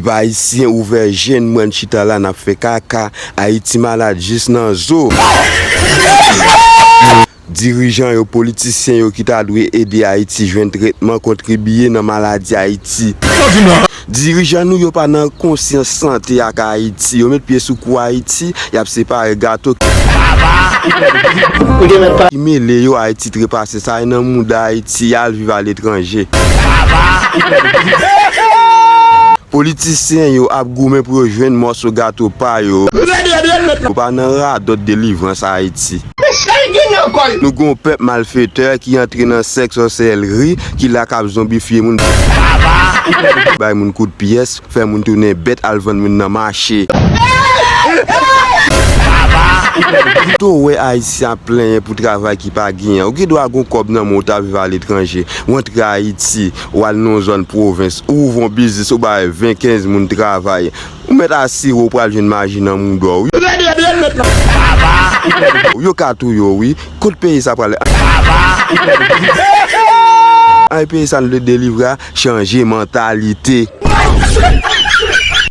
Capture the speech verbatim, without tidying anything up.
Pèp ayisyen, ouvè je n, mwen chita la n ap fè kaka. Ayiti malad jis nan zo. Dirijan yo, politisyen yo ki ta dwe ede Ayiti jwenn tretman, kontribiye nan maladi Ayiti. Dirijan nou yo pa nan konsyans sante ak Ayiti. Yo met pye sou kou Ayiti, y ap separe gato. Ki mele yo, Ayiti trepase, sa e nan mouda Ayiti, y al viv aletranje. Politisyen yo ap goumen pou yo jwenn mòso gato pa yo. Yo pa nan radòt delivrans Ayiti. Nou gon pèp malfetè ki antre nan sèk sòsèlri, ki la k ap zonbifye moun, bay moun kout pyès, fè moun tounen bèt, al vann moun nan mache. Tou wè Ayisyen ap plenyen pou travay ki pa genyen. Ou gen dwa gon kòb nan men w, ta viv aletranje. Ou antre Ayiti, ou al nan yon zòn pwovens, ou ouvri yon biznis, ou bay ven, kenz moun travay. Ou mèt asire w pral jwenn maji nan mouda w. Yo ka touye w, wi. Kot peyi sa prale? Ay, peyi sa n vle delivre a, chanje mantalite.